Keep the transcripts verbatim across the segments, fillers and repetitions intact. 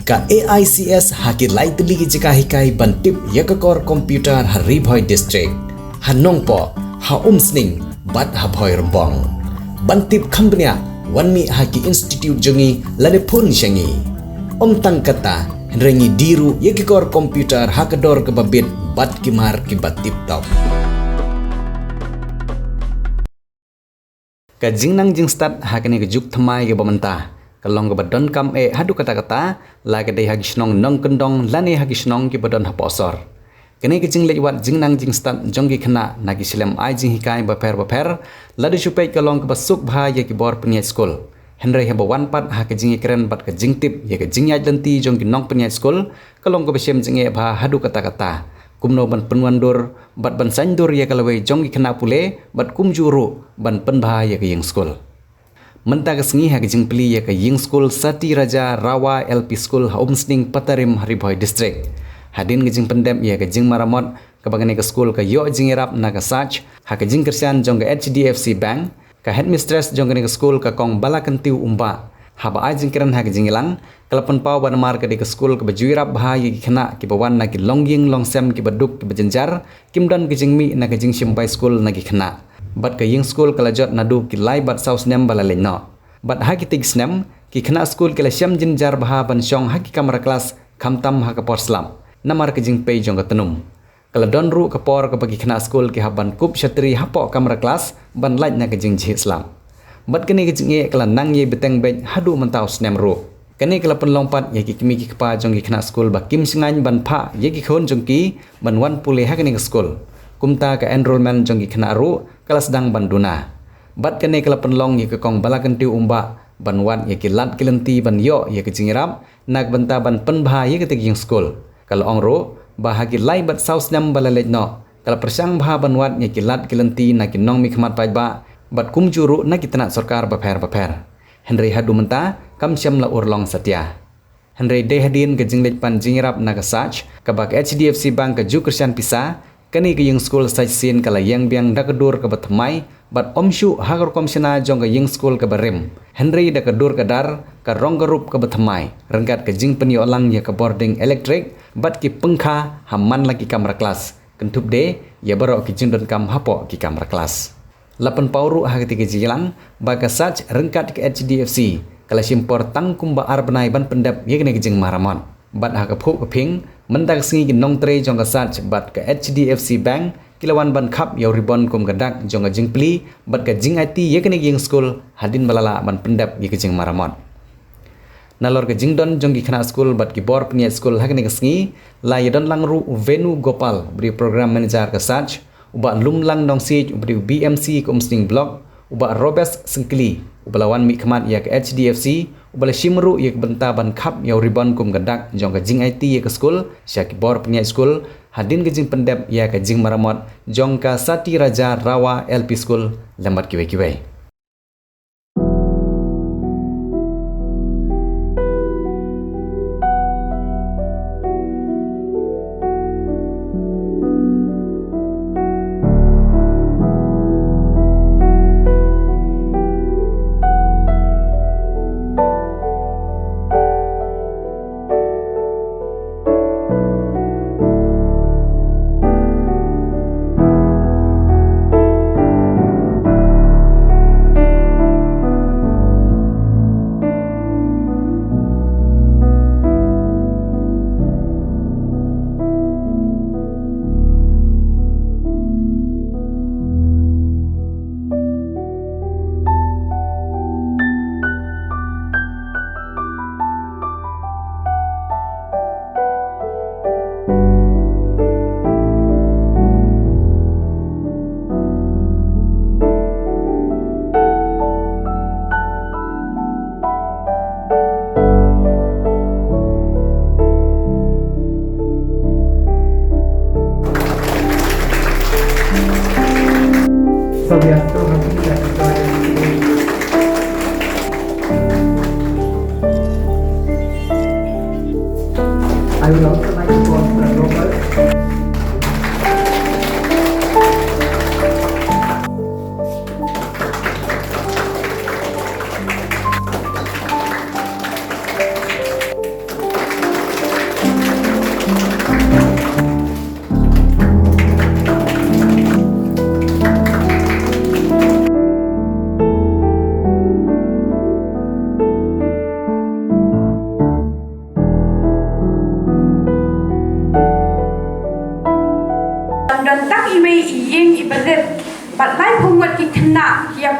Ka A I C S ha ki lai tylli ki jaka hikai ban tip ïa ka kor computer ha Ri Bhoi District, ha Nongpoh, ha Umsning bad ha Bhoirymbong. Ban tip kham bniah, wan mih ha ki institute jong ngi lane phone sha ngi. Ym tang kata, hynrei ngi die ruh ïa ki kor computer ha ka dor kaba bit bad ki mar kiba tip top. Ka jingnang jingstad ha kane ka juk thymmai kaba mynta ka long kaba donkam eh haduh katta katta, la ka dei ha ki shnong nongkyndong lane ha ki shnong kiba don hapoh sor. Kane ka jingleit wad jingnang jingstad jong ki khynnah na ki shlem ai jinghikai bapher bapher, lada shu peit ka long kaba suk bha ïa ki bor pynïaid skul. Hynrei haba wan pat ha ka jingïakren bad ka jingtip ïa ka jingïaid lynti jong ki nongpynïaid skul, ka long kaba shem jingeh bha haduh katta katta. Kumno ban pynwandur bad ban saiñdur ïa ka lawei jong ki khynnah pule bad kumjuh ruh ban pynbha ïa ka ïing skul. Mynta ka sngi ha ka jingplie ïa ka ïing skul Sati Raja Rawa L P School ha Umsning Patarim ha Ri Bhoi District. Hadien ka jingpyndep ïa ka jingmaramot kaba kane ka skul ka ïoh jingïarap na ka SACH ha ka jingkyrshan jong ka H D F C Bank, ka headmistress jong kane ka skul ka Kong Balakyntiew Umbah, haba ai jingkren ha ka jingïalang, ka la pynpaw ba namar ka dei ka skul kaba ju ïarap bha ïa ki khynnah kiba wan na ki longïing longsem kiba duk kiba jynjar, kim don ka jingmih na ka jingshim bai skul na ki khynnah. Bad ka ïing skul ka la jot naduh ki lai bad saw snem ba la leit noh. Bad ha kitei ki snem, ki khynnah skul ki la shem jynjar bha ban shong ha ki kamra klas khamtam ha ka por slap, namar ka jingpei jong ka tnum. Ka la don ruh ka por kaba ki khynnah skul ki hap ban kup shatri hapoh kamra klas ban lait na ka jingjhieh slap. Bad kane ka jingeh ka la nang ïai bteng beit haduh mynta u snem ruh. Kane ka la pynlong pat ïa ki kmie ki kpa jong ki khynnah skul ba kim shngaiñ ban phah ïa ki khun jong ki ban wan pule ha kane ka skul. Kumta ka enrolment jong ki khynnah ruh ka la sdang ban duna. Bad kane ka la pynlong ïa ka Kong Balakyntiew Umbah ban wad ïa ki lad ki lynti ban ïoh ïa ka jingïarap na ka bynta ban pynbha ïa katei ka ïing skul. Ka la ong ruh ba ha ki lai bad saw snem ba la leit noh, ka la pyrshang bha ban wad ïa ki lad ki lynti na ki nongmihkhmat paidbah bad kumjuh ruh na ki tnat sorkar bapher bapher. Hynrei haduh mynta kam shym la urlong satia. Hynrei dei hadien ka jingleit pan jingïarap na ka SACH, kaba ka H D F C Bank ka ju kyrshan pisa, kane ka ïing skul sa shisien ka la ïeng biang da ka dur kaba thymmai, bad ym shuh ha ka rukom shna jong ka ïing skul kaba rim, hynrei da ka dur ka dar, ka rong ka rup kaba thymmai, ryngkat ka jingpynïoh lang ïa ka bording elektrik bad ki pangkha ha man la ki kamra klas, kynthup de ïa baroh ki jingdonkam hapoh ki kamra klas. La pynpaw ruh ha katei ka jingïalang ba ka SACH ryngkat ka H D F C ka la shim por tang kumba ar bnai ban pyndep ïa kane ka jingmaramot. Bad ha ka phuh ka phieng, mynta ka sngi ki nongtrei jong ka SACH bad ka H D F C Bank ki la wan ban khap ïa u ribon kum ka dak jong ka jingplie bad ka jingaiti ïa kane ka ïing skul hadien ba la lah ban pyndep ïa ka jingmaramot. Nalor ka jingdon jong ki khynnah skul bad ki bor pynïaid skul ha kane ka sngi, la ïadon lang ruh u Venu Gopal, uba dei u program manager ka SACH, u Bah Lumlang Nongsiej, uba dei u B M C ka Umsning Block, u Bah Robes Syngkli, uba la wan mihkhmat ïa ka H D F C, uba la shim ruh ïa ka bynta ban khap ïa u ribon kum ka dak jong ka jingaiti ïa ka skul sha ki bor pynïaid skul, hadien ka jingpyndep ïa ka jingmaramot jong ka Sati Raja Rawa L P School lem bad kiwei kiwei.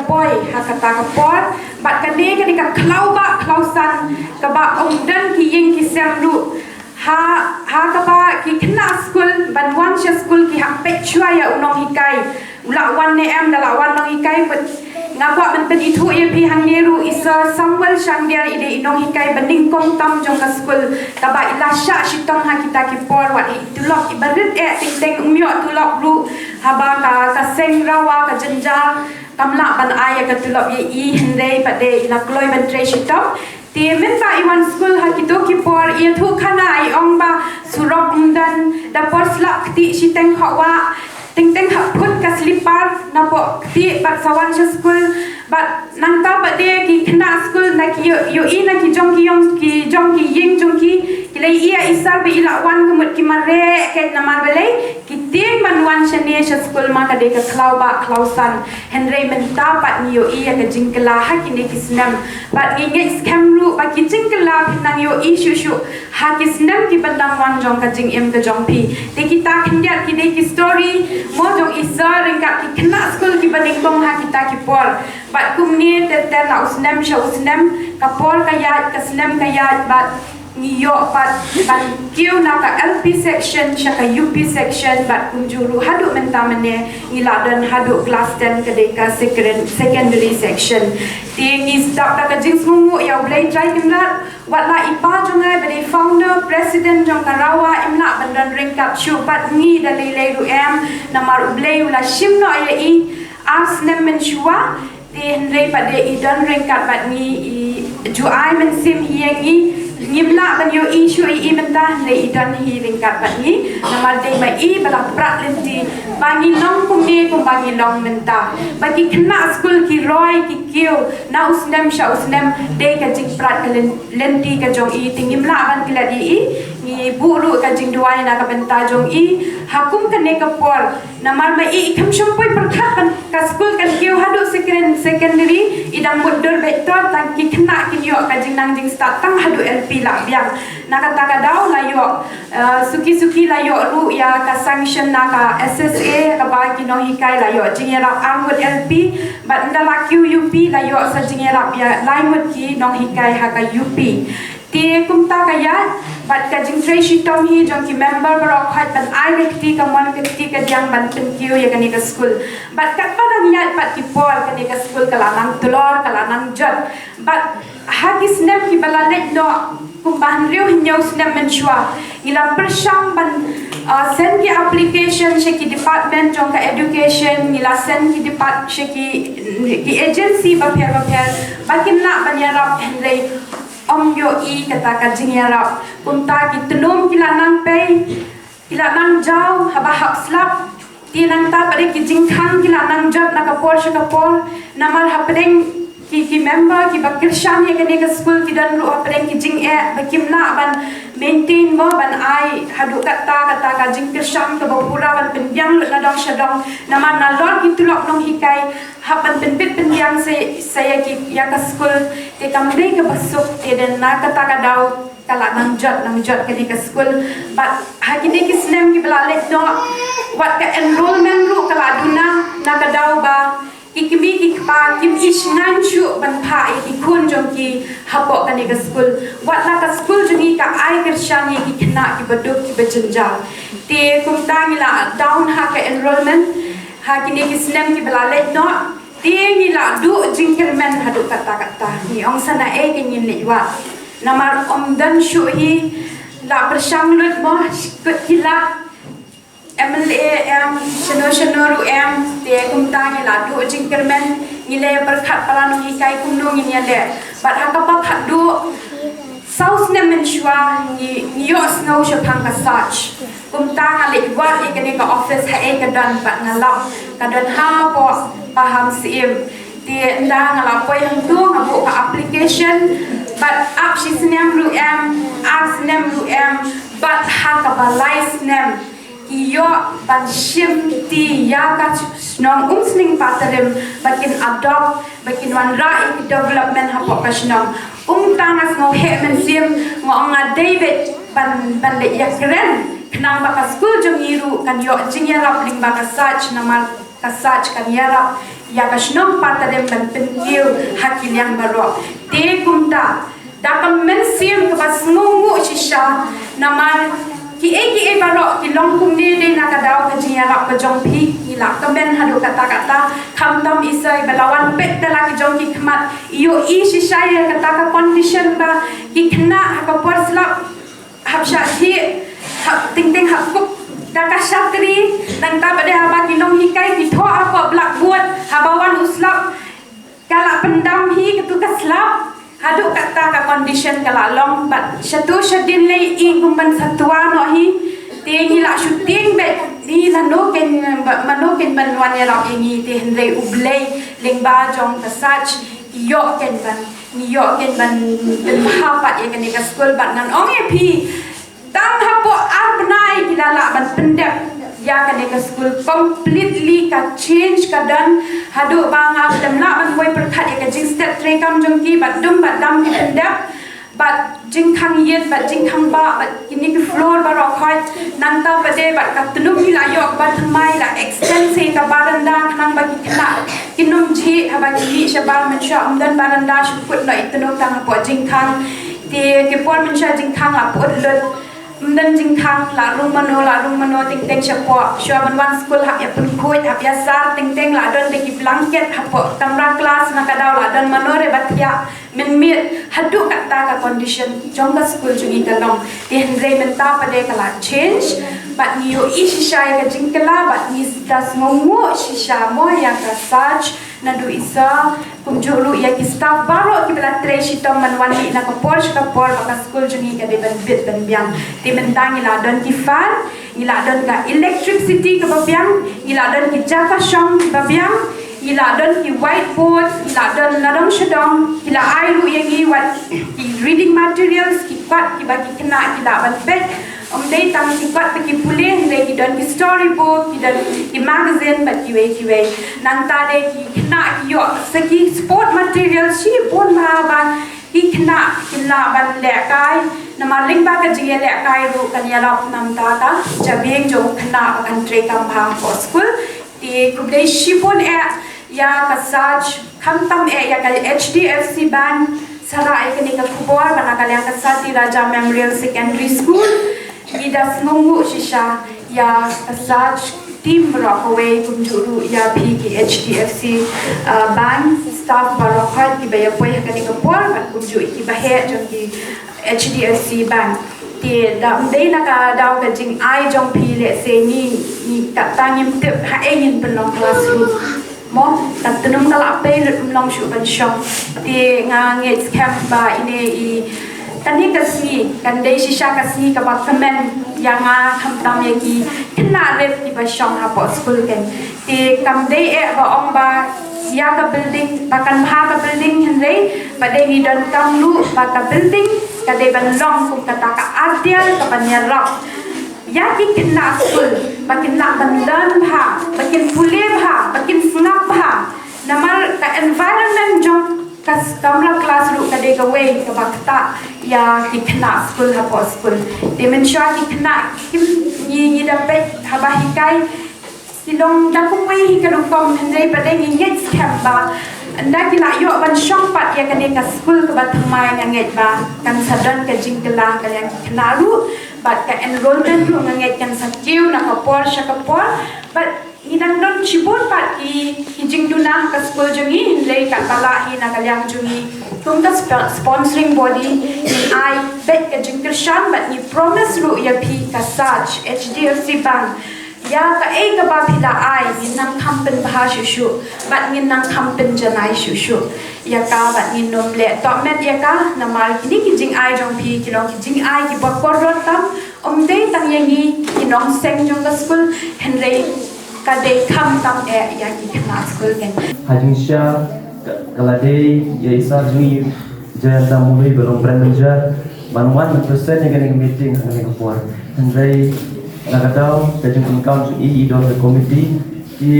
poi ha kata ka por, bad kane kane ka khlaw ba khlaw san, kaba ym don ki ïing ki sem ruh, ha ha kaba ki khynnah skul ban wan sha skul ki hap peit shuwa ïa u nonghikai, u la wan ne em, da la wan nonghikai. Bad nga kwah ban pynithuh ïa phi hangne ruh, i Sir Samuel Shangdiar i dei i nonghikai ba nyngkong tam jong ka skul, kaba i la shah shitom ha kita ki por, wat i tulop i barit eh, teng teng um ïoh tulop ruh, haba ka ka seng Rawa ka jynjar kam lah ban ai ïa ka tulop ïa i, hynrei pat de i la kloi ban trei shitom. Te mynta i wan skul ha kito ki por, i ïathuh khana, i ong ba surok ym don, da por slap kti shiteng hok wah, teng teng hap phut ka slipar napoh kti bad sa wan sha skul. Bad nangta pat de ki khynnah skul na ki ïoh, ïohi na ki jong ki ïong, ki jong ki ïing jong ki, ki la ïohi ïa i Sir ba i la wan ka mut ki mareh, ka namar balei ki tieng ban wan shane sha skul ma ka dei ka khlaw ba khlaw san. Hynrei mynta pat ngi ïohi ïa ka jingkylla ha kine ki snem, bad ngi ngeit skhem ruh ba ki jingkylla phin nang ïohi shuh shuh ha ki snem ki ban dang wan jong ka jingim ka jong phi. Te kita khyndiat ki dei ki story mo jong i Sir ryngkat ki khynnah skul ki ba nyngkong ha kita ki por. Bad kumne ter ter na u snem sha u snem, ka por ka ïaid, ka snem ka ïaid, bad ngi ïoh pat ban kiew na ka L P section sha ka U P section, bad kumjuh ruh haduh mynta mynne ngi la don haduh class ten, ka dei ka second-, secondary section. Te ngi sdang da ka jingsngewnguh ïa U Blei Trai Kynrad, wat la i pa jong nga ba dei founder, president jong ka Rawa im lah ban don ryngkat shuh bad ngi da lei lei ruh em, namar U Blei u la shim noh ïa i ar snem mynshuwa. Te hynrei pat de i don ryngkat bad ngi, i ju ai mynsiem hi ïa ngi. Ngim lah ban ïohi shuh ïa i mynta, hynrei i don hi ryngkat bad ngi, namar dei ma i ba la prat lynti ba ngi long kumne kumba ngi long mynta. Ba ki khynnah skul ki roi ki kiew na u snem sha u snem, dei ka jingprat ka lyn-, lynti ka jong i. Te ngim lah ban klet ïa i, ngi buh ruh ka jingduwai na ka bynta jong i. Ha kum kane ka por, namar ma i, i kham shym poi pyrkhat ban ka skul kan kiew haduh second-, secondary, i dang mutdur beit, to tang ki khynnah kin ïoh ka jingnang jingstad tang haduh L P la biang. Na kata ka daw la ïoh, eh, suki suki la ïoh ruh ïa ka sanction na ka S S A, kaba ki nonghikai la ïoh jingïarap arngut L P, bad ynda la kiew U P la ïoh sa jingïarap ïa laingut ki nonghikai ha ka U P. Te kumta ka ïaid, bad ka jingtrei shitom hi jong ki member baroh khoit ban ai ka kti kamon ka kti kadiang ban pynkiew ïa kane ka skul. Bad katba dang ïaid pat ki por, kane ka skul ka la nang tlor, ka la nang jot. Bad ha ki snem kiba la leit noh, kumba hynriew hynñiew snem mynshuwa, ngi la pyrshang ban, uh, send ki application sha ki department jong ka education, ngi la send ki depart-, sha ki, ki agency bapher bapher ba kin lah ban ïarap, hynrei ym ïohi kata ka jingïarap. Kumta ki tnum ki la nang pei, ki la nang jaw haba hap slap. Te nangta pat de ki jingkhang ki la nang jot na ka por sha ka por. Namar hapdeng ki, ki member kiba kyrshan ïa kane ka skul ki don ruh hapdeng ki jingeh ba kim lah ban maintain mo, ban ai haduh katta katta ka jingkyrshan kaba pura ban pynbiang lut na dong sha dong. Namar nalor ki tulop nonghikai hap ban pynbit pynbiang sa, sa ïa ki, ïa ka skul. Te kam dei kaba suk, te dei na kata ka daw ka la nang jot nang jot kane ka skul. Bad ha kine ki snem kiba la leit noh, wat ka enrollment ruh ka la duna, na ka daw ba ki kmie ki kpa kim shngaiñ shuh ban phah ïa ki khun jong ki hapoh kane ka skul. Wat la ka skul jong ngi ka ai kyrshan ïa ki khynnah kiba duk kiba jynjar. Te kumta ngi la down ha ka enrollment ha kine ki snem kiba la leit noh. Te ngi la duh jingkyrmen haduh katta katta. Ngi ong sa na ei ka ngin leit wad. Namar ym don shuh hi, la pyrshang lut mo, kut ki lad, M L A em, shano shano ruh em, te kumta ngi la duh jingkyrmen, ngi la pyrkhat para nonghikai kumno ngin ïaleh. Bad ha kaba khatduh saw snem mynshuwa ngi, ngi ïohsngew shaphang ka SARCH. Kumta nga leit wad ïa kane ka office ha ei ka don, bad nga lap ka don hapoh Pahamsyiem. Te ynda nga la poi hangto nga buh ka application, bad ap shi snem ruh em, ar snem ruh em, bad ha kaba lai snem ki ïoh ban shim kti ïa ka shnong Umsning Patharim ba kin adopt, ba kin wanrah ïa ki development hapoh ka shnong. Kumta nga sngew heh mynsiem, nga ong nga dei beit ban, ban leit ïakren khnang ba ka skul jong ngi ruh kan ïoh jingïarap lyngba ka SARCH, namar ka SARCH kan ïarap ïa ka shnong Patadem ban pynkiew ha ki liang baroh. Te kumta da ka mynsiem kaba sngewnguh shisha namar kiei kiei baroh ki long kumne dei na ka daw ka jingïarap ka jong phi. Ngi la kmen haduh katta katta, khamtam i sa i ba la wan peit da la ki jong ki khmat, ïohi shisha ïa kata ka condition ba ki khynnah ha ka por slap hap shah thiah, hap teng teng hap kup da ka shatri, nangta pat de haba ki nonghikai ki thoh hapoh blackboard, haba wan u slap ka la pyndam hi katu ka slap. Haduh katta ka condition ka la long, bad shatu shadien lei i kum ban sa twa noh hi. Te ngi la shooting bad ngi la no ken ba, mano ken ban wan ïarap ïa ngi, te hynrei U Blei lyngba jong ka Sach, ngi ïoh ken ban, ngi ïoh ken ban pynbha pat ïa kane ka skul. Bad ngan ong ïa phi, tang hapoh ar bnai ki la lah ban pyndep ïa kane ka skul completely, ka change ka don. Haduh ba nga khlem lah ban poi pyrkhat ïa ka jingstet treikam jong ki, bad dum bad dam ki pyndep, bad jingkhang ïit bad jingkhang bah bad kine ki floor baroh khoit. Nangta pat de bad ka tnum ngi la ïoh ba thymmai, la extend sa ïa ka baranda khnang ba ki khynnah kin ym jhieh haba ki mih shabar. Mynshuwa ym don baranda, shu kut noh i tnum tang hapoh jingkhang. Te ki por mynshuwa jingkhang la pyut lut, ym don jingkhang, la rung mano, la rung mano teng teng shapoh. Shuwa ban wan skul hap ïa pynkhuid, hap ïa sar teng teng, la don de ki blanket hapoh kamra klas, na ka daw la don mano re ba thiah mynmiet. Haduh katta ka condition jong ka skul jong ngi ka long. Te hynrei mynta pat de ka la change, bad ngi ïohi shisha ïa ka jingkylla, bad ngi da sngewnguh shisha mo ïa ka Sach, naduh i sir, kumjuh ruh ïa ki staff baroh kiba la trei shitom ban wan mih na ka por sha ka por ba ka skul jong ngi ka dei ban bit ban biang. Te mynta ngi la don ki fan, ngi la don ka electricity kaba biang, ngi la don ki jaka shong kiba biang, ngi la don ki whiteboard, ngi la don nadong shadong, ki la ai ruh ïa ngi wat ki reading materials, ki kot kiba ki khynnah ki lah ban peit. Ym dei tang ki kot ba ki pule, hynrei ki don ki storybook, ki don ki magazine bad kiwei kiwei. Nangta de ki khynnah ki ïoh sa ki sport materials shibun bha ba ki khynnah kin lah ban lehkai. Namar lyngba ka jingïalehkai ruh kan ïarap namar ka jabieng jong u khynnah ba kan treikam bha hapoh skul. Te khublei shibun eh ïa ka Sach, khamtam eh ïa ka H D F C Bank, sa rah ïa kane ka khubor ba na ka liang ka Sati Raja Memorial Secondary School. Ngi da sngewnguh shisha ïa ka Sach team baroh kawei, kumjuh ruh ïa phi ki H D F C, uh, Bank staff baroh khoit kiba ïa poi ha kane ka por, bad kumjuh kiba heh jong ki H D F C Bank. Te da ym dei na ka daw ka jingai jong phi, lehse ngi, ngi katta ngim tip haei ngin pynlong classroom. Mo, ka tnum ka la pei lut, ym long shuh ban shong. Te nga ngeit skhem ba ine i, kane ka sngi kan dei shisha ka sngi kaba kmen ïa nga khamtam ïa ki khynnah rit kiba shong hapoh skul ken. Te kam dei eh ba ong ba ïa ka building, ba kan bha ka building, hynrei pat de ngi donkam ruh ba ka building ka dei ban long kum kata ka artiar kaban ïarap ïa ki khynnah skul ba kin lah ban learn bha, ba kin pule bha, ba kin sngap bha. Namar ka environment jong ka s-, kamra klas ruh ka dei kawei kaba ktah ïa ki khynnah skul hapoh skul. Te mynshuwa ki khynnah kim, ngi, ngi da peit haba hikai, ki long da kumwei hi ka rukom, hynrei pat de ngi ngeit skhem ba ynda ki la ïoh ban shong pat ïa kane ka skul kaba thymmai, nga ngeit ba kan sa don ka jingkylla ka liang ki khynnah ruh, bad ka enrollment ruh nga ngeit kan sa kiew na ka por sha ka por. Bad ngi dang don shibun pat ki, ki jingduna ha ka skul jong ngi, hynrei katba lah hi na ka liang jong ngi kum ka sp-, sponsoring body, ngi ai beit ka jingkyrshan bad ngi promise ruh ïa phi ka Sach H D F C Bank, ïa kaei kaba phi la ai ngin nang kham pynbha shuh shuh bad ngin nang kham pynjanai shuh shuh ïa ka, bad ngin ym leh tohmet ïa ka. Namar kine ki jingai jong phi ki long ki jingai kiba kordor tam, ym dei tang ïa ngi ki nongseng jong ka skul, hynrei ka dei khamtam eh ïa ki khynnah skul ken. Ha jingshisha ka, ka la dei ïa i sir jong ngi Jayanta Murli ba long brand manager ban wan ban present ïa kane ka meeting ha kane ka por. Hynrei na ka daw ka jingpyndonkam jong i, i don ka committee, i,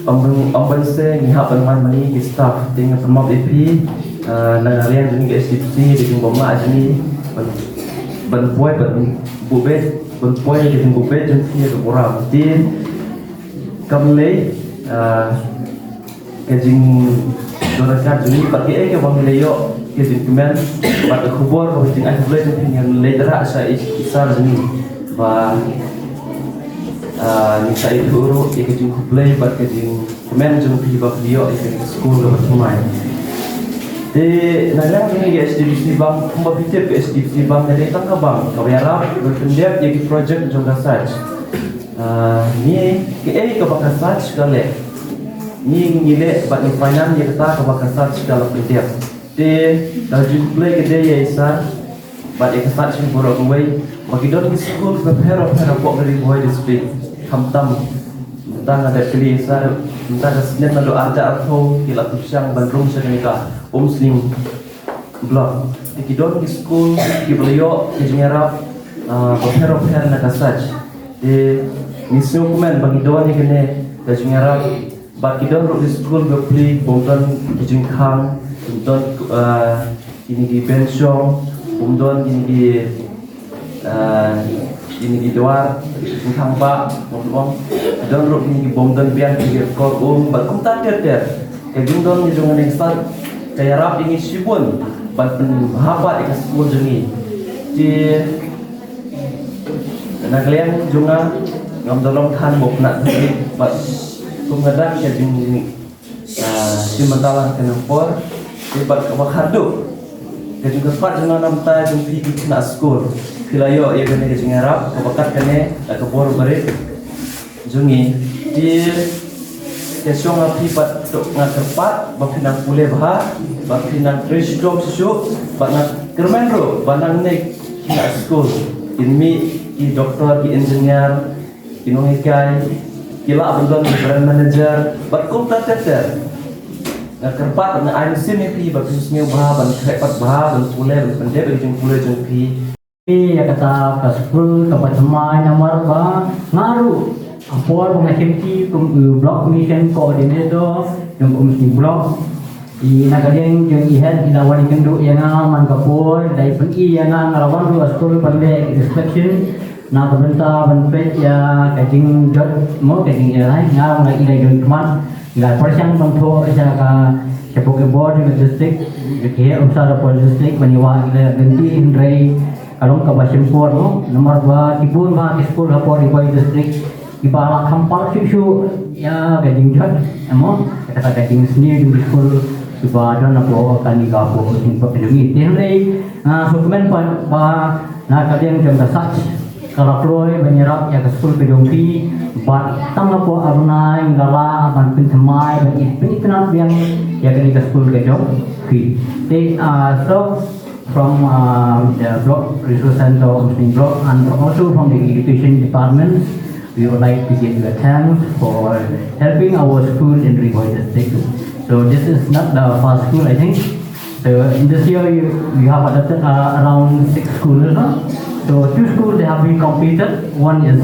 ym ban, ym ban seh ngi hap ban wan mane ki staff. Te nga pynmap ïa phi, ah, na ka liang jong ka H D F C, ka jingbymlah jong ngi ban, ban poi ban buh beit, ban poi ka jingbuh beit jong phi ha ka program. Te kam lei Ah, ka jingdon ryngkat jong ngi bad kaei kaba ngi la ïoh ka jingkmen bad ka khubor kaba jingïathuh jong phi, ngan leit rah sha i, i sir jong ngi ba, ah, ngin sa ïathuh ruh ïa ka jingkhublei bad ka jingkmen jong phi ba phi ïoh ïa ka skul kaba thymmai. Te na liang jong ngi ka H D B C Bank, kumba phi tip ka H D B C Bank ka dei tang ka bank kaba ïarap ban pyndep ïa ki project jong ka SACH. Ah, ngi, kaei kaba ka SACH ka leh, ngi, ngi leh bad ngi finance ïa kata kaba ka SACH ka la pyndep. Te ka jingkhublei ka dei ïa i sir bad ïa ka SACH baroh kawei ba ki don ki skul bapher bapher hapoh ka Ri Bhoi District. Khamtam mynta nga dep kylli i sir, mynta ka snem naduh arhajar arphew ki la pyrshang ban rung sha kane ka Umsning Block. Te ki don ki skul kiba la ïoh ki jingïarap, ah, bapher bapher na ka SACH. Te ngi sngewkmen ba ngi don ïa kane ka jingïarap. Bad ki don ruh ki skul bapli bym don ki jingkhang, bym don, ah, kine ki bench shong, bym don kine ki, ah, kine ki duwar, ki jingkhang ba, bym don, ki don ruh kine ki bym don biang, kine ki kor um, bad kumta ter ter. Ka jingdon ka jong kane ka SACH ka ïarap ïa ngi shibun ban pynbha pat ïa ka skul jong ngi. Te na ka liang jong nga, ngam da long than ba u khynnah thylliej bad kum nga dang ka jing, ah, shim bynta lang ka por. Te bad kaba khatduh, ka jingkyrpad jong nga na bynta jong phi ki khynnah skul, phi la ïoh ïa kane ka jingïarap kaba kat kane da ka bor barit jong ngi. Te ka shong ha phi bad to nga kyrpad ba phi nang pule bha, ba phi nang trei shitom shisha, bad nang kyrmen ruh ba nangne ki khynnah skul kin mih ki doktor, ki engineer, ki nonghikai, ki lah ban don ki brand manager bad kumta ter ter. Nga kyrpad, nga ai mynsiem ïa phi ba phin sngewbha ban khreh pat bha, ban pule, ban pyndep ïa ka jingpule jong phi. Ïa kata ka skul kaba thymmai namar ba nga ruh ha por ba nga shim kti kum u Block Mission Coordinator jong ka Umsning Block, i na ka liang jong i head i la wan ïakynduh ïa nga man ka por, da i pyni ïa nga, nga la wan ruh ha skul ban leh inspection na ka bynta ban peit ïa ka jingjot mo ka jingïaleh, nga ruh nga i la ïoh khmat, nga pyrshang ban thoh sha ka, sha ka bor jong ka district, ki heh officer hapoh district ban ïa wad ïa ka lynti, hynrei ka long kaba shim por mo, namar ba ki bun bha ki skul hapoh Ri Bhoi District kiba la kham palat shuh shuh ïa ka jingjot mo, kata ka jingsniew jong ki skul kiba don hapoh kane ka hapoh ka jingpop jong ngi. Te hynrei nga sngewkmen pat ba na ka liang jong ka SACH ka la kloi ban ïarap ïa ka skul ka jong phi, bad tang hapoh Arnai nga la ban pynthymmai ban ïa pynitynnad biang ïa kane ka skul ka jong phi. Te, ah, so from, uh, the Block Resource Center of Umsning Block and also from the Education Department, we would like to give you a thanks for helping our school in Ri Bhoi District. So this is not the first school, I think. So in this year, you, you have adopted, uh, around six schools, huh? So two schools, they have been completed. One is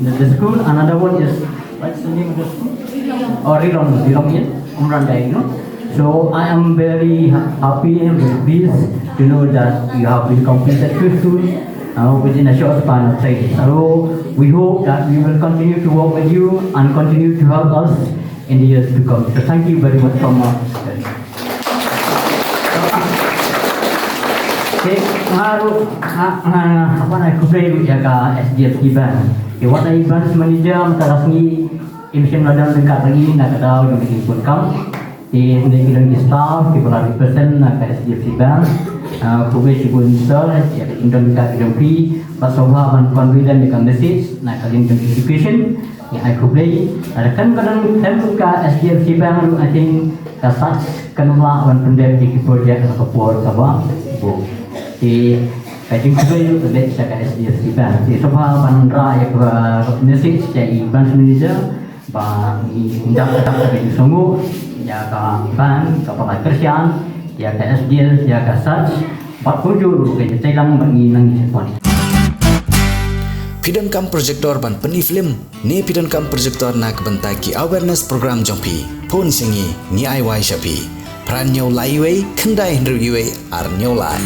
the, the school, another one is, what's the name of the school? Oh, Rilong, Rilong, yes. Umrandai, you know. So I am very ha-, happy and very pleased to know that you have been completed two schools, uh, within a short span of time. So we hope that we will continue to work with you and continue to help us in the years to come. So thank you very much from, uh, okay, nga ruh, nga, nga, nga ai khublei ruh ïa ka H D F C Bank. Ïa, wat la i branch manager mynta ka sngi im shym la don ryngkat ha ngi na ka daw jong ka jingpun kam. Te hynrei ki don ki staff kiba la represent na ka H D F C Bank. Ah, khublei shibun sir ïa ka jingdon ryngkat ka jong phi. Bad sngewbha ban convey ïa ka message na ka liang jong education. Ngi ai khublei. Lada kan ka don, kan ka H D F C Bank ruh, I think ka SACH kan ym lah ban pyndep ïa ki project ha ka por kaba bun. Te ka jingkhublei ruh ka leit sha ka H D F C Bank. Te sngewbha ban rah ïa ka message sha i branch manager ba ngi ngin da ka, da ka jingsngewnguh ïa ka bank kaba la kyrshan ïa ka H D F, ïa ka SACH, bad kumjuh ruh ka jingtreilang ba ngi nang ïa support. Phi donkam projector ban pyni film ne phi donkam projector na ka bynta ki awareness program jong phi? Phone sha ngi, ngi ai wai sha phi. Phra hynñiew lai wei, khyndai hynriew wei, ar hynñiew lai.